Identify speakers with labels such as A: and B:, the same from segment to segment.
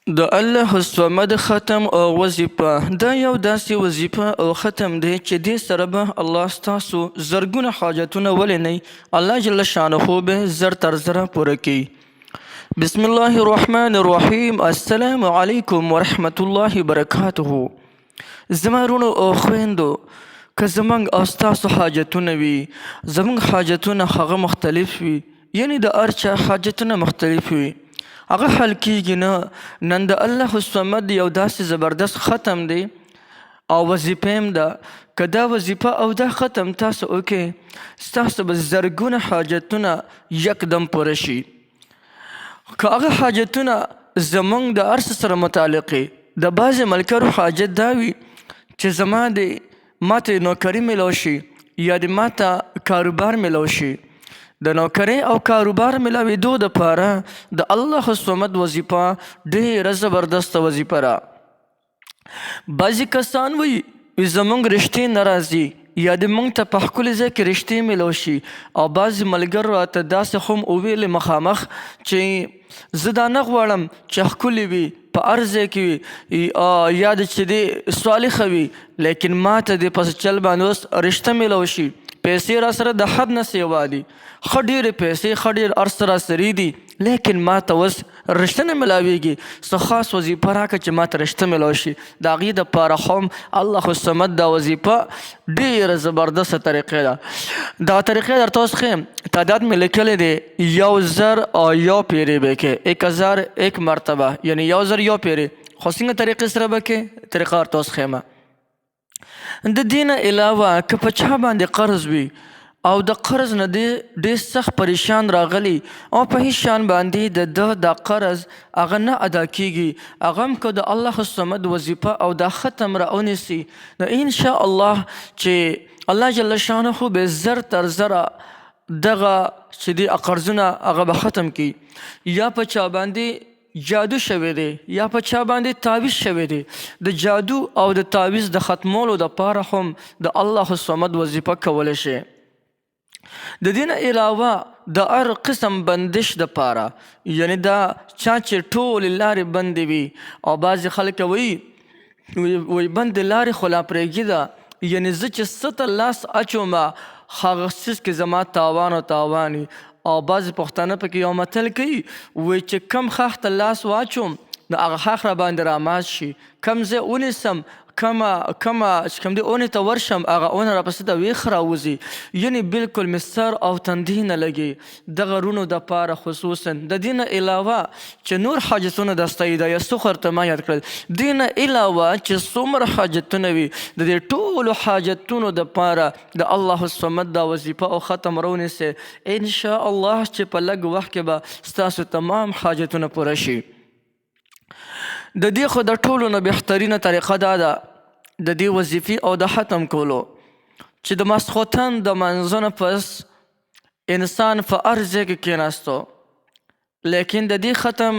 A: د الله الصمد ختم او وظیفه دا یو داسې وظیفه او ختم دی چې دې سره به الله ستاسو زرګونه حاجتونه ولې نه الله جل شانه به زر تر زره پوره کړي. بسم الله الرحمن الرحیم. السلام علیکم ورحمت الله وبرکاته. زما وروڼو او خویندو، که زمونږ او ستاسو حاجتونه وي، زمونږ حاجتونه هغه مختلف وي، یعنی د هر چا حاجتونه مختلف وي، هغه حل کیږي نه. نن د الله الصمد یو داسې زبردست ختم دی او وظیفه هم ده، که دا وظیفه او دا ختم تاسو وکړئ، ستاسو به زرګونه حاجتونه یکدم پوره شي. که هغه حاجتونه زمونږ د هر څه سره متعلق وي، د بعضې ملګرو حاجت دا وي چې زما دې ماته نوکري میلاو شي یا دې ماته کاروبار میلاو شي. د نوکرۍ او کاروبار میلاوېدو دپاره د الله الصمد وظیفه ډېره زبردسته وظیفه ده. بعضې کسان وایي زمونږ رشتې نه راځي یا دې مونږ ته په ښکلي ځای کې رشتې میلاو شي. او بعضې ملګرو راته داسې هم وویلې مخامخ چې زه دا نه غواړم چې ښکلي وي، په هر ځای کې وي، یا دې چې دې صالحه وي، لیکن ما ته دې په چل باندې اوس رشته میلاو شي، پیسې را سره د حد نه سیوا دي، ښه ډېرې پیسې، ښه ډېر هر څه را سره دي، لیکن ما ته اوس رشته نه ملاویږي، څه خاص وظیفه راکړه چې ما ته رشته ملاو شي. د هغې دپاره هم الله الصمد دا وظیفه ډېره زبردسته طریقه ده. دا طریقه درته اوس ښیم، تعداد مې لیکلی دی 1001 پیرې به کې، 1001 مرتبه، یعنی 1001 پیرې. خو څنګه طریقې سره به کې، طریقه درته اوس ښیم. د دې نه علاوه که په چا باندې قرض وي او د قرض نه دی ډېر سخت پریشان راغلی او په هیڅ شان باندې د ده دا قرض هغه نه ادا کیږي، هغه هم که د الله الصمد وظیفه او دا ختم را ونیسي، نو انشاء الله چې الله جل شانه به زر تر زره دغه چې دی قرضونه هغه به ختم کړي. یا په چا باندې جادو شوی دی یا په چا باندې تعویذ شوی دی، د جادو او د تعویذ د ختمولو دپاره هم د الله الصمد وظیفه کولی شي. د دې نه علاوه د هر قسم بندش دپاره، یعنی دا چا چې ټولې لارې بندې وي، او بعضې خلک وایي وایي بندې لارې خو لا پرېږدي ده، یعنی زه چې څه ته لاس اچوم هغه څیز کې زما تاوان او تاوان وي. او بعضې پښتانه پکې یو متل کوي، وایي چې کم ښاخ ته لاس واچوم نو هغه ښاخ راباندې رامات شي، کم ځای ونیسم، کمه کمه چې کوم دې اونې ته ورشم هغه اونه راپسې د ویښ راوځي، یعنی بالکل مې سر او تندې نه لګي. دغه رونو دپاره خصوصا د دې نه علاوه چې نور حاجتونه د ستایي دا یو څه خو درته ما یاد کړل، دې نه علاوه چې څومره حاجتونه وي د دې ټولو حاجتونو دپاره د الله الصمد دا وظیفه او ختم راونیسئ، انشاء الله چې په لږ وخت کې به ستاسو تمام حاجتونه پوره شي. د دې خو د ټولو نه بهترینه طریقه دا ده د دې وظیفې او د ختم کولو چې د ماسخوتن د منځونه پس انسان په هر ځای کې کېناستو، لیکن د دې ختم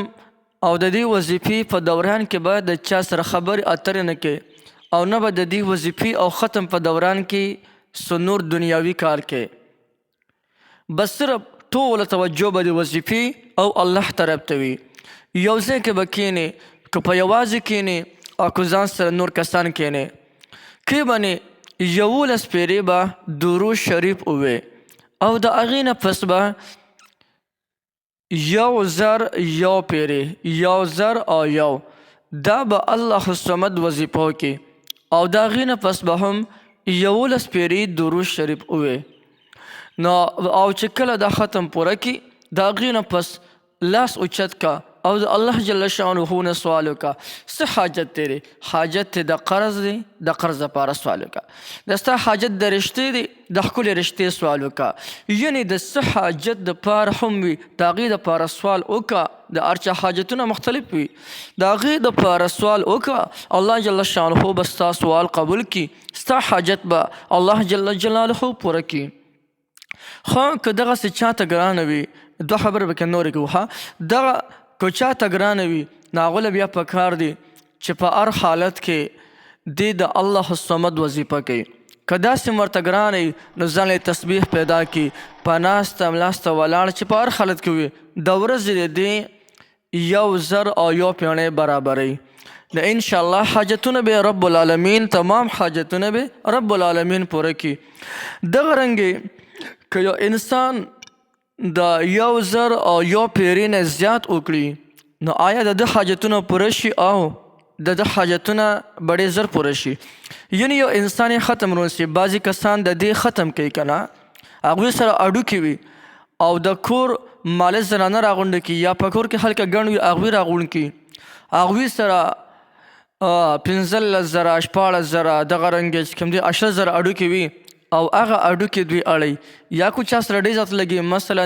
A: او د دې وظیفې په دوران کې به د چا سره خبرې اترې نه کوي، او نه به د دې وظیفې او ختم په دوران کې څه نور دنیاوي کار کوي، بس صرف ټوله توجه به د وظیفې او الله طرف ته وي. یو ځای کې به کښېنې، که په یوازې کښېنې او که ځان سره نور کسان کښېنې، کې به نې 11 پیرې به درود شریف ووې، او د هغې نه پس به 1001 پیرې، 1001 دا به الله الصمد وظیفه وکړي، او د هغې نه پس به هم 11 پیرې درود شریف ووې. نو او چې کله دا ختم پوره کړي د هغې نه پس لاس اوچت کا او د الله جل شانه نه سوال وکړه، څه حاجت دی؟ حاجت دی د قرض دی، د قرض دپاره سوال وکړه، د ستا حاجت د رشتې دی، د ښکلې رشتې سوال وکړه، یعنی د څه حاجت دپاره هم وي د هغې دپاره سوال وکړه. د هر چا حاجتونه مختلف وي، د هغې دپاره سوال وکړه، الله جل شانه به ستا سوال قبول کړي، ستا حاجت به الله جل جلاله پوره کړي. خو که دغسې چاته ګرانه وي، دوه خبرې به کې نورې کوو، ښه دغه که چاته ګرانه وي نو هغه له بیا پکار دي چې په هر حالت کې دې د الله الصمد وظیفه کوي. که داسې هم ورته ګرانه وي نو ځان له تسبیح پیدا کړي، په ناسته ملاسته ولاړ چې په هر حالت کې وي، د ورځې د دې 1000 او یو پیڼې برابرې. نو ان شاء الله حاجتونه به رب العالمین، تمام حاجتونه به رب العالمین پوره کړي. دغه رنګې که یو انسان د 1000 او یو پیرې نه زیات وکړي، نو آیا د ده حاجتونه پوره شي؟ او د ده حاجتونه به ډېر زر پوره شي. یعنی یو انسان یې ختم رونسي، بعضې کسان د دې ختم کوي که نه، هغوی سره هډوکي وي او د کور مالک زنانه راغونډه کړي، یا په کور کې خلک ګڼ وي هغوی راغونډ کړي، هغوی سره 15,000، 16,000، دغه رنګې چې کوم دی 10,000 هډوکي وي او هغه هډوکي دوی اړوي. یا کو چا سره ډېر زیات لګي، مثلا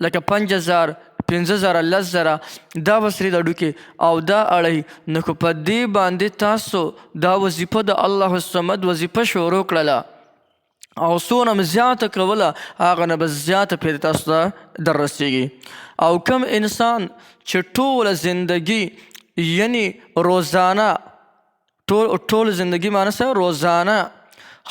A: لکه 5,000، 5,000، 10,000، دا وسرې د هډوکي او دا اړوي. نو که په دې باندې تاسو دا وظیفه د الله الصمد وظیفه شروع کړله او څونه مې زیاته کوله، هغه نه به زیاته پیدا تاسو ته در رسېږي. او کم انسان چې ټوله زندګي، یعنی روزانه، ټول زندګي معنی څه، روزانه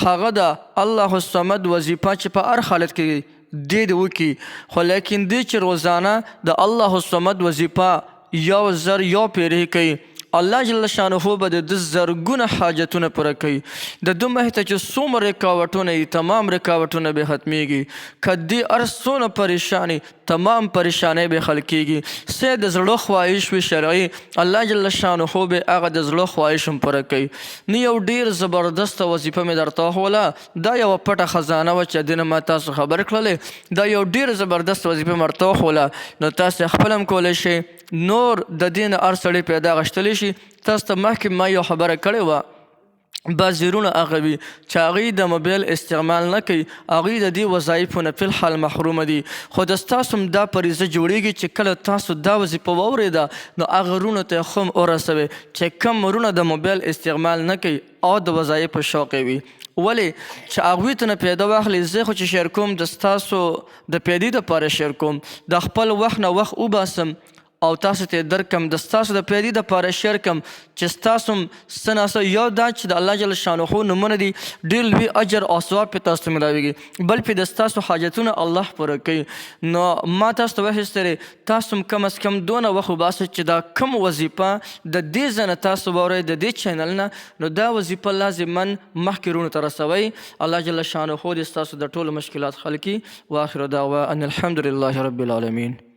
A: هغه د الله الصمد وظیفه چې په هر حالت کې دې دې وکړي، خو لیکن دې چې روزانه د الله الصمد وظیفه 1000 یو پیرې کوي، الله جل شانه به د ده زرګونه حاجتونه پوره کوي. د ده مخې ته چې څومره رکاوټونه وي، تمام رکاوټونه به ختمیږي. که دې هر څونه پریشاني، تمام پریشانۍ به حل کېږي. څه د زړه خواهش وي شرعي، الله جل شانه به هغه د زړه خواهش هم پوره کوي. نو یو ډېر زبردسته وظیفه مې درته وښوله، دا یوه پټه خزانه وه چې دې نه ما تاسو خبر کړلې. دا یو ډېر زبردست وظیفه مې درته وښوله، نو تاسې خپل هم کولی شئ نور د دې نه هر سړی پیدا غښتلی شي. تاسو ته مخکې ما یو خبره کړې وه، بعضې وروڼه هغه وي چې هغوی د موبایل استعمال نه کوي، هغوی د دې وظایفو نه فی الحال محرومه دي. خو د ستاسو هم دا فریضه جوړېږي چې کله تاسو دا وظیفه واورېده، نو هغه وروڼو ته یې هم ورسوئ چې کم وروڼه د موبایل استعمال نه کوي او د وظایفو شوق یې وي. ولې چې هغوی ته نه پیدا واخلي. زه خو چې شیر کوم د ستاسو د پیدې دپاره شیر کوم، د خپل وخت نه وخت وباسم او تاسو ته یې درکم، د ستاسو د پیدې دپاره شیر کم چې ستاسو هم څه ناڅه یو دا چې د الله جل شانه نومونه دي، ډېر لوی اجر او ثواب پې تاسو ته ملاویږي، بل پې د ستاسو حاجتونه الله پوره کوي. نو ما تاسو ته وخیستلې، تاسو هم کم از کم دونه وخت وباسئ چې دا کم وظیفه د دې ځای نه تاسو واورئ، د دې چینل نه، نو دا وظیفه لازما مخکې وروڼو ته رسوئ. الله جل شانه دې ستاسو د ټولو مشکلات حل کړي. واخر دعوا ان الحمد لله رب العالمین.